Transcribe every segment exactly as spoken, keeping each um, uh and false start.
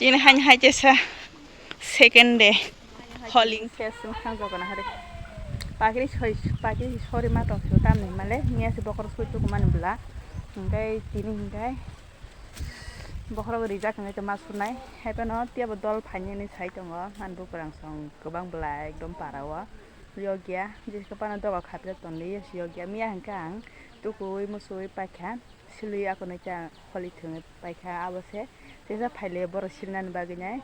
Tini hain hai kaisa second day. Holing. Ses wng thang jagona hari. Pakri soi, pakri sori ma tong sio tamni male. Miya se bokhorok soi tuku mani bwla. Hingkai tini hingkai bokhorok rijak hingkai ma sunai. Hai phano tiyabo dol phainani sai tongo. Man bukurang song kwbang bwla ekdom para o. Yogya, jeska phano doga khapjak tonli, yogya. Miya hingka ang tukui musui paikha. Silwi akonwi ta holi thwngwi paikha abo se. Tesa phaile borok silnani bagwi nai.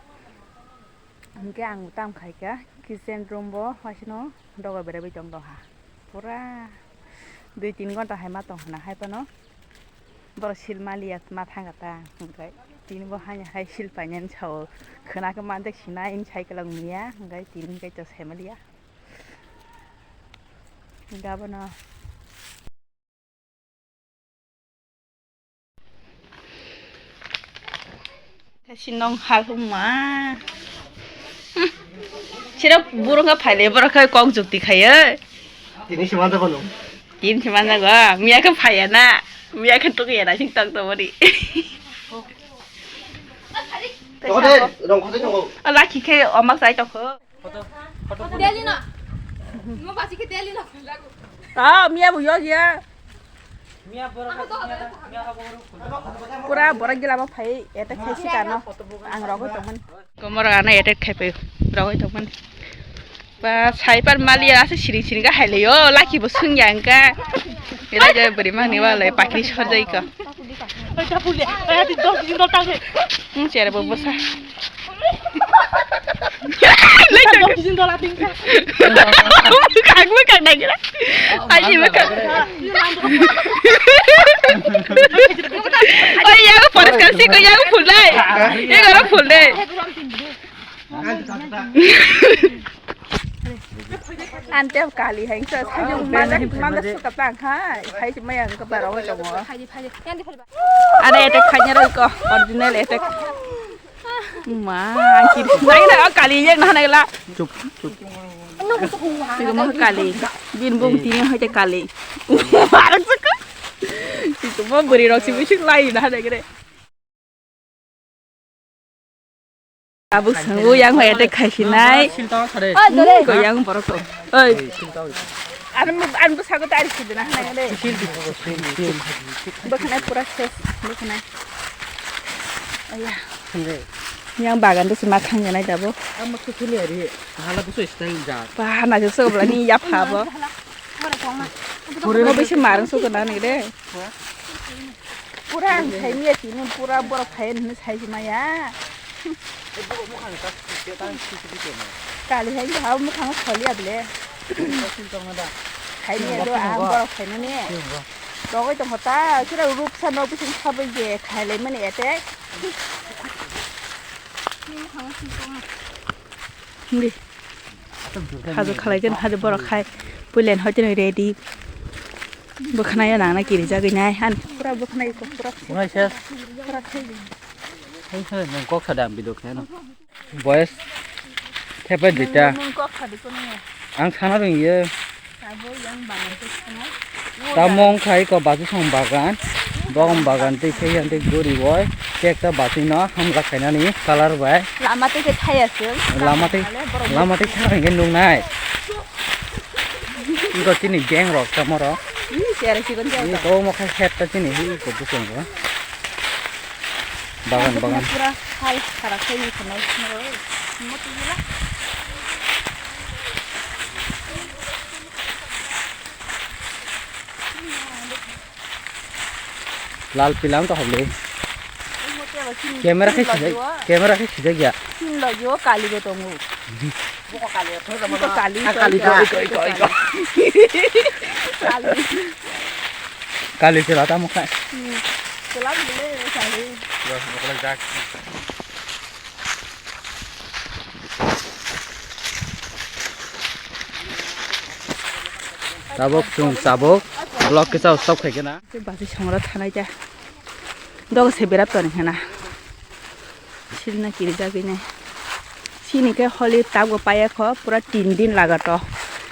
Hinkhe ang tam khaikha kitchen room bo waisano doga beraiwi tong tongkha. Pura dui tin ghonta hai ma tong hwna hai phano. Borok sil maliya ma thangkha ta hinkhe tini bo haino hai sil painani sao khwna khe manjak sina ini cycle wng miya hinkhe tini hinkhe to sai maliya. Hinkhe abono. Sinong hal huma. Sira burung ka phaile borok ka kok jukti khaye. Tini si manja kono. Tini si manja go. Miya ka phaya na. Miya ka tuk ya na sing tang to bori. Rong khote rong khote tongo. Ala ki khe omak sai to kho. Delhi na. Mo basi ke Delhi na. Ah, miya bu yo ya. Pura borok gila ma phai attack khai sika no. Ang rogoi tongmani. Komor ano attack khai pai rogoi tongmani. Ba sai par mali ase siring siring ga hai le yo laki bo sung ya engka. Ila je beri mani wala pakri sor jai ka. Oi ta pule. Oi ati dos din dol ta se. Hmm chere bo bosa. Lei ta. Dos din dol ating ka. Kang mo kang na gira. Aji mo kang. Oi ya ko poriskar si ko ya ko phul dai. Ya ko phul dai. Ante kali hai sa sa yung mana mana suka tang ha hai si maya ka baro ka mo. Ada attack khanya roi ko original attack. Ma kiri nai na kali yang na nai la. Chup chup. Tigo mo kali bin bung tini hai te kali. Barang saka. Tigo mo beri rok si bisik lai na nai gre. Tabuk sango yang hoi attack khai sinai. Oi, dole. Ko yang borok to. Oi. An an bu sago tari sidina hanai de. Bokhnai pura ses bokhnai. Aya. Yang bagan tu sima khang nai dabo. Ama kutuli ari. Hala buso style ja. Ba na so bla ni ya pha bo. Mo bisi marang so ko na ni de. Pura ang saimaya tini pura borok phai hinwi saisi maya. Kali hai ha mukhango soliya bile. Saimaya do ang borok phainani. Rogoi tongkha ta kira rupsa nok bising sabai je khailai mani ete. Hindi. Hajo khalai jen hajo borok khai puilen hoi tini ready. Bwkhwnai o nangna kirijagwi nai han. Pura bwkhwnai ko pura. Bwkhwnai se. Pura khai. Hai hai nang kok sada ang video khe no. Boys. Thepai dita. Nang kok khadi ko nang. Ang sana rung ye. Abo yang bangan ko sana. Tamo wngkha iko bachusong bagan, bogom bagan tei pheiyan tei guriwoi tei ekta bachwino hamjak khainani colour bai. Lama tei khe thaya se. Lama tei, lama tei thang hwnkhe nuknai. Iko chini gang rok tamo rok. Ih, chera chikon chera. Iko mo khai het ta chini hi iko bukung rok. Bagan, bagan. Pura hal khara khai ni khano khano. Mo tu gila. Lal pilang to hable. Camera khe sijak, camera khe sijak ya. Tin logio kali go tongo. Kali, kali, kali, kali, kali. Kali. Kali chela ta mukha. Hmm. Chela bile kali. Tabuk chwng tabuk vlog kisa stop khaikhe na. Basi songra thanai ta. Dogo se berap toni hena. Silna kirijagwi nai. Sini khe holi tabgo paya kho pura tin din lagato.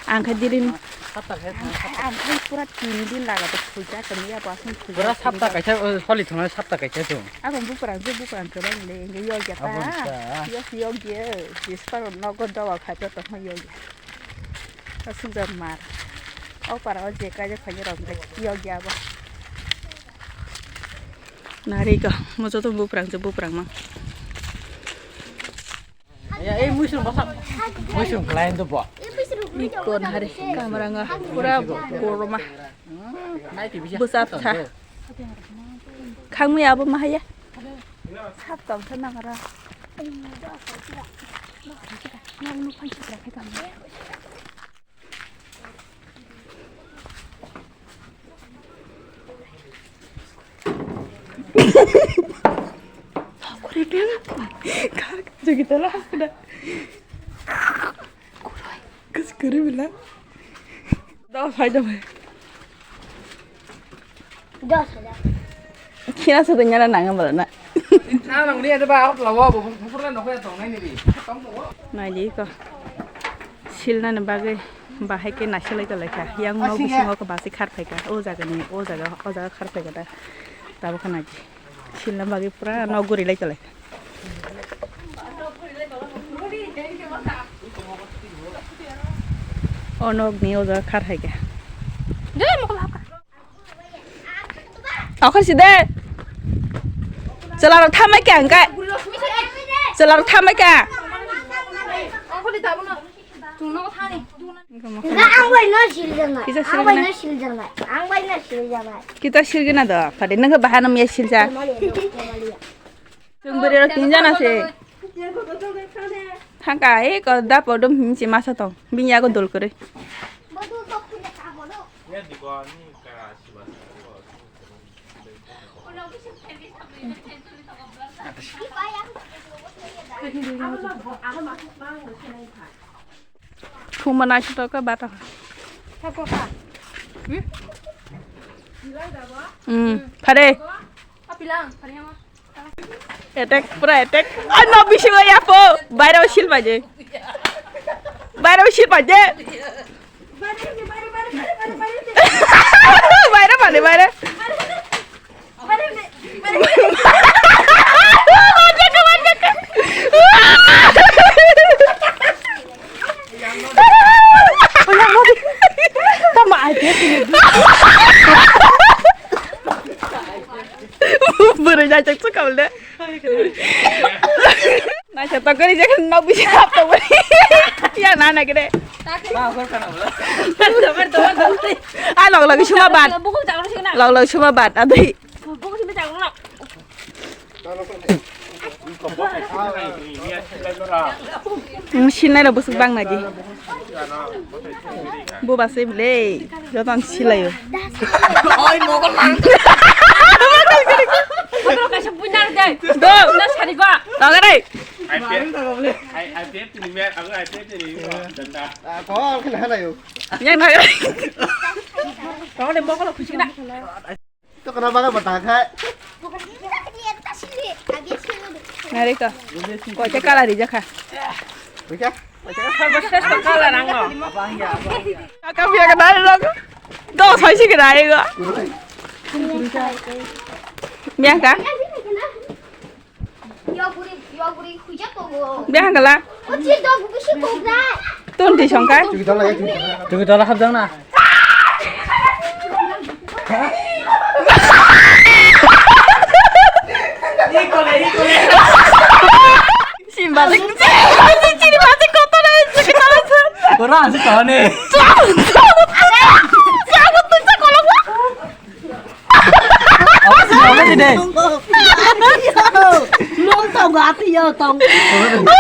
Ang khe dirin Sapta khe thang, sapta. Ang khai pura tin din laga to phuja kami ya, bo aswng phuja. Pura sapta kaisa, o, soli thangna sapta kaisa to. Abo buprang je buprang kwbang le, inge yogya ta. Abo ta. Yog, yogya. Jis paro nogo dawa khai to tongma yogya. Aswk da mar. O para o je kaijak phaini rok yogya abo. Narika, mo joto buprang je buprang mang. Ya, eh, muisung basa. Muisung kelain tu, bo. Ikon hari kamaranga pura boroma. Nai ti bisa. Bwsa bwsa. Khangmui abo mahaya. Sap tong sa nang aro. Jogi tala hakda. Kus kuri bila. Dos hai dong. Dos hajar. Kina sa dunya na nang bala na. Na nang ni ada ba out lawa bo bufur na nokya tong nai ni bi. Tong tong. Nai di ko. Silna ni bagwi bahai ke nasilai tolai kha. Yang no bisingo ko basi khar phai kha. O jaga ni, o jaga, o jaga khar phai kha da. Tabo khana ji. Silna bagwi pura nok guri lai tolai. O nok ni o jaga khar hai kha. Okhor si de. Chwla rok thamai kha hwnkhe. Chwla rok thamai kha. Ang bai no siljaknai. Kisa silgena. Ang bai no siljaknai. Ang bai no siljaknai. Kisa silgena do. Phade nang bahano miya silja. Chwng bwrwi rok tin jana se. Thangka e ko da podum himsi masa tong. Bini yago dol kwrwi. Thuma naisingthokkha bata. Hmm, phare. Attack, pura attack. Ai, no, bisingo yapo. Bairo sil paje. Bairo sil paje. Bairo paje, bairo. Tama ai te. Bwrwi naithok chwkam le. Naithok tok kwrwi je kheno nok bisingo hap tok bwrwi. Ya na na kre. A log log suma bat. Log log suma bat adai. Sinai rok bwswk bang nai di. Bo ba se bwle, joto ang silaio. Oi, nogo lang. Kaisa buinar de. Do. Na sari go. Taga dai. Ai pe. Ai, ai pe tini me, aku ai pe tini. Danda. Ah, ko ang kena halayo. Yang na. Taga dai, mokolo khusi na. To kana baga bata khai. Nari ko. Ko te kala rija kha. Buja. Sarboshreshto kala rang no. Kaka biya ka dai rok. Do sai si ka dai go. Biya ka. Biya ka la. Tun ti song kai. Chwng tola hapjak na. Simba. Ora, asik kawan ni. Aku tuh sekolah. Apa sih, apa sih, deh? Nong tong gati ya tong. Apa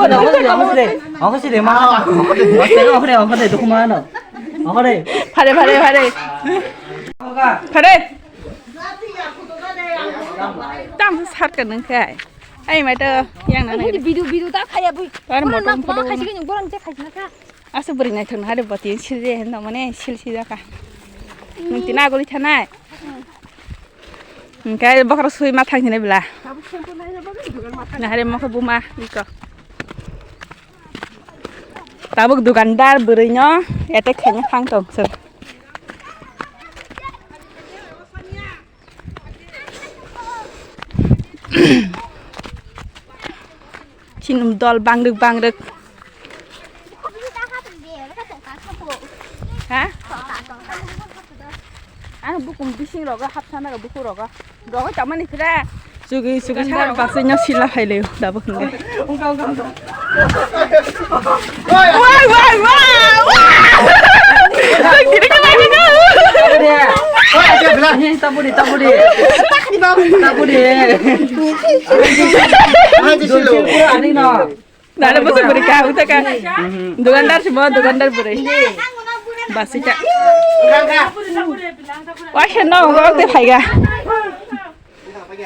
sih, apa sih, deh? Apa sih, deh? Mana? Apa sih, apa sih, apa sih, deh? Mana? Apa deh? Phare, phare, phare. Phare. Tam sar ka nang khai. Ai, mai to yang nang nang. Video, video ta khaya bui. Par motor photo. Khai sini borang je khai na ka. Asa beri nai thang hari bati sil je hen mane sil si jaka. Nung tina goli thanai. Engkai bokro sui ma thang sini bela. Na hari mokho buma iko. Tabuk dukandar bwrwi no attack khaina phang tong sir. Chinum dol bangrwk bangrwk. Ha? Ang bukum bising rogo hapsana buku rogo. Rogo tamani phira. Sugi sugi sar basai nya sila phaileo dabo hinga. Wai wai wai. Tabudi tabudi. Tabudi. Ani no. Nana bwswk bwrwi kaham wngkha kha. Dukandar se bo, dukandar bwrwi. Basita. Waisa no, wng te phaiga.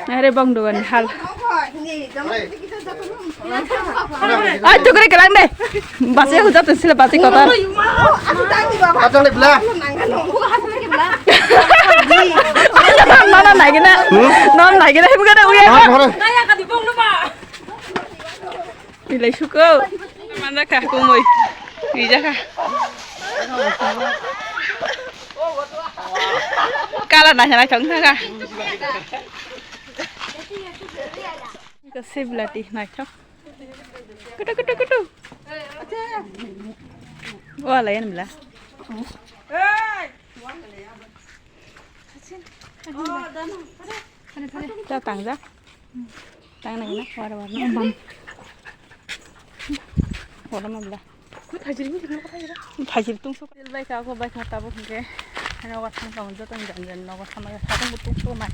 Are bong dugan hal. Ai, tukri kelang de. Basi huja tu sila basi kotor. Atang le bla. Nana nagina. Nana nagina, him gana uya. Pilai suko. Mana kah kumui. Ija kah. Kala na nai thong thang kah. Ka sibla ti nai thong. Kutu kutu kutu. Wala yan bla. Ta tang ja. Tang nang na, wara wara. Wara ma bla. Thajir tungsu. Bai kha, ko bai kha, tabuk hingke. Ano wa thang thang joto ni jan jan nogo sama ya. Thang tungsu ma.